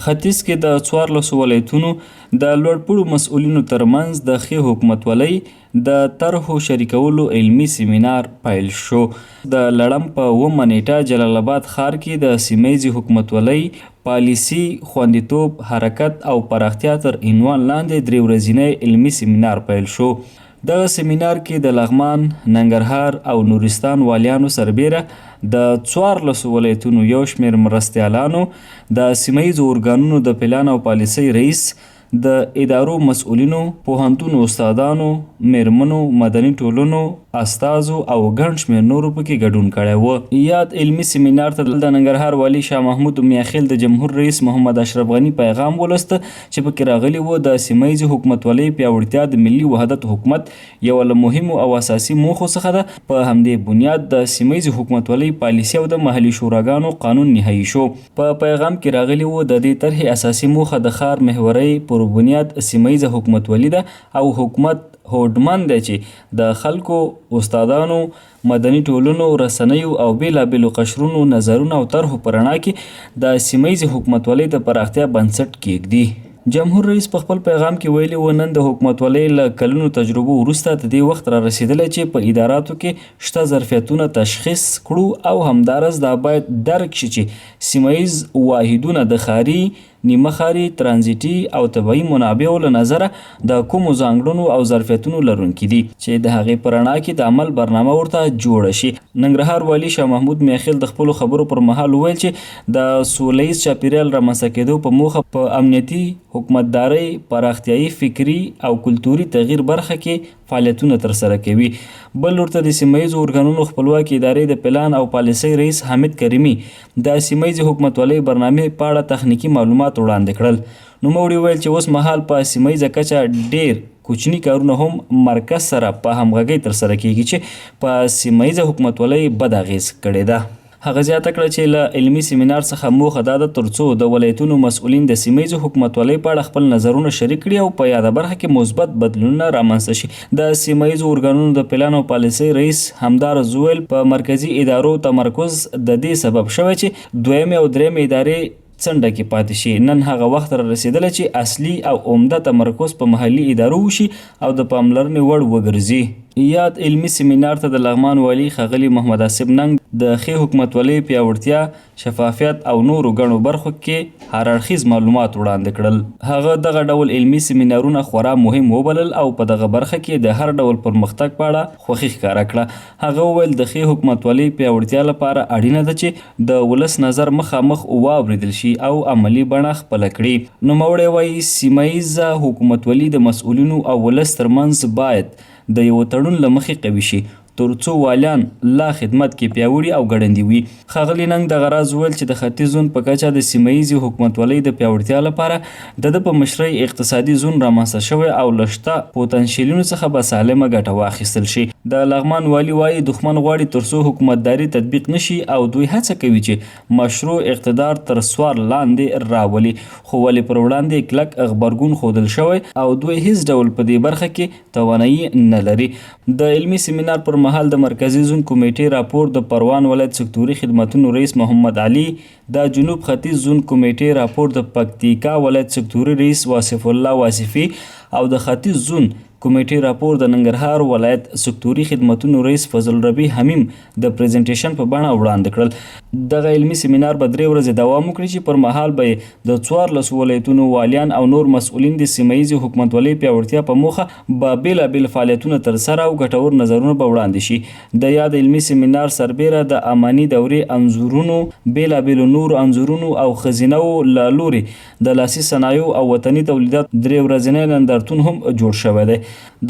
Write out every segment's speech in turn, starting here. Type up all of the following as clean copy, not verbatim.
ختیځ کې د 14 ولایتونو د لوړپوړو مسؤلینو ترمنځ د ښې حکومتولۍ د طرحو شریکولو علمي سیمینار پیل شو. د لړم په 7مه نېټه جلال اباد ښار کې د سیمه ییزې حکومتولۍ، پالیسي، خوندیتوب، حرکت او پراختیا تر عنوان لاندې 3 ورځنی علمي سیمینار پیل شو. دغه سیمینار کې د لغمان، ننګرهار او نورستان والیانو سربېره د 14 ولایتونو یو شمېر مرستیالانو، د سیمه ییزو ارګانونو د پلان او پالیسۍ رئیس، د ادارو مسؤلینو، پوهنتون استادانو، مېرمنو، مدني ټولنو استازو او ګڼ شمېر نورو پکې ګډون کړی و. یاد علمي سیمینار ته د ننګرهار والي شاه محمود میاخېل د جمهور رئیس محمد اشرف غني پیغام ولوست چې پکې راغلي وو، د سیمه ییزې حکومتولۍ پیاوړتیا د ملي وحدت حکومت یوه له مهمو او اساسي موخو څخه ده، په همدې بنیاد د سیمه ییزې حکومتولۍ پالیسي او د محلي شوراګانو قانون نهايي شو. په پیغام کې راغلي وو، د دې طرحې اساسي موخه د ښار محورۍ پر بنیاد سیمه ییزه حکومتولي ده او حکومت هوډمن دی چې د خلکو، استادانو، مدني ټولنو، رسنیو او بېلابېلو قشرونو نظرونو او طرحو په رڼا کې د سیمه ییزې حکومتولۍ د پراختیا بنسټ کېږدي. جمهور رئیس په خپل پیغام کې ویلي و، نن د حکومتولۍ له کلونو تجربو وروسته د دې وخت رارسېدلی چې په اداراتو کې شته ظرفیتونه تشخیص کړو او همداراز دا باید درک شي چې سیمه ییز واحدونه د ښاري، نیمه ښاري، ترانزیټي او طبیعي منابعو له نظره د کومو ځانګړنو او ظرفیتونو لرونکي دي چې د هغې په رڼا کې د عمل برنامه ورته جوړه شي. ننګرهار والي شاه محمود میاخېل د خپلو خبرو پر مهال وویل چې د سوله ییز چاپېریال رامنځته کېدو په موخه په امنیتي، حکومتدارۍ، پراختیايي، فکري او کلتوري تغییر برخه کې فعالیتونه ترسره کوي. بل لور ته د سیمه ییزو ارګانونو خپلواکې ادارې د پلان او پالیسۍ رئیس حامد کریمي د سیمه ییزې حکومتولۍ برنامې په اړه تخنیکي معلومات وړاندې کړل. نوموړي وویل چې اوس مهال په سیمه ییزه کچه ډېر کوچني کارونه هم مرکز سره په همغږۍ ترسره کېږي چې په سیمه ییزه حکومتولۍ بده اغېز کړې ده. هغه زیاته کړه چې له علمي سیمینار څخه موخه دا ده ترڅو د ولایتونو مسؤلین د سیمه ییزو حکومتولۍ په اړه خپل نظرونه شریک کړي او په یاده برخه کې مثبت بدلونونه رامنځته شي. د سیمه ییزو ارګانونو د پلان او پالیسۍ رئیس همداراز وویل، په مرکزي ادارو تمرکز د دې سبب شوی چې دویمې او درېیمې ادارې څنډه کې پاتې شي. نن هغه وخت را رسېدلی چې اصلي او عمده تمرکز په محلي ادارو وشي او د پاملرنې وړ وګرځي. یاد علمي سیمینار ته د لغمان والي ښاغلي محمد آصف ننګ د ښې حکومتولۍ پیاوړتیا، شفافیت او نورو ګڼو برخو کې هر اړخیز معلومات وړاندې کړل. هغه دغه ډول علمي سیمینارونه خورا مهم وبلل او په دغه برخه کې د هر ډول پرمختګ په اړه خوښي ښکاره کړه. هغه وویل، د ښې حکومتولۍ پیاوړتیا لپاره اړینه ده چې د ولس نظر مخامخ واورېدل شي او عملي بڼه خپله کړي. نوموړی وايي، سیمه ییزه حکومتولي د مسؤلینو او ولس تر منځ باید د یوه تړون له مخې قوي شي، تر څو والیان لا خدمت کې پیاوړي او ګړندي وي. ښاغلي ننګ دغه راز وویل چې د ختیځ زون په کچه د سیمه ییزې حکومتولۍ د پیاوړتیا لپاره د ده په مشرۍ اقتصادي زون رامنځته شوی او له شته پوتانشیلونو څخه به سالمه ګټه واخیستل شي. د لغمان والي وايي، دښمن غواړي تر څو حکومتداري تطبیق نه شي او دوی هڅه کوي چې مشروع اقتدار تر سوال لاندې راولي، خو ولې پر وړاندې یې کلک غبرګون ښودل شوی او دوی هیڅ ډول په دې برخه کې توانایي نه لري. د علمي سیمینار پر مهال د مرکزي زون کمېټې راپور د پروان ولایت سکتوري خدمتونو رئیس محمد علي، د جنوب ختیځ زون کمېټې راپور د پکتیکا ولایت سکتوري رئیس واصف الله واصفي او د ختیځ زون کمېټې راپور د ننګرهار ولایت سکتوري خدمتونو رئیس فضل ربي حمیم د پریزنټیشن په بڼه وړاندې کړل. دغه علمي سیمینار به 3 ورځې دوام وکړي چې پر مهال به یې د 14 ولایتونو والیان او نور مسؤلین د سیمه ییزې حکومتولۍ پیاوړتیا په موخه به بېلابېل فعالیتونه ترسره او ګټور نظرونه به وړاندې شي. د یاد علمي سیمینار سربېره د اماني دورې انځورونو، بېلابېلو نورو انځورونو او ښځینه وو له لوري د لاسي صنایعو او وطني تولیداتو 3 ورځنی نندارتون هم جوړ شوی دی.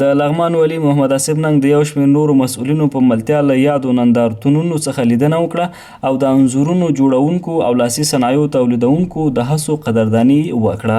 د لغمان والي محمد آصف ننګ د یو شمېر نورو مسؤلینو په ملتیا له یادو نندارتونونو څخه لیدنه وکړه او د انځورونو جوړونکو او لاسي صنایعو تولیدونکو د هڅو قدرداني یې وکړه.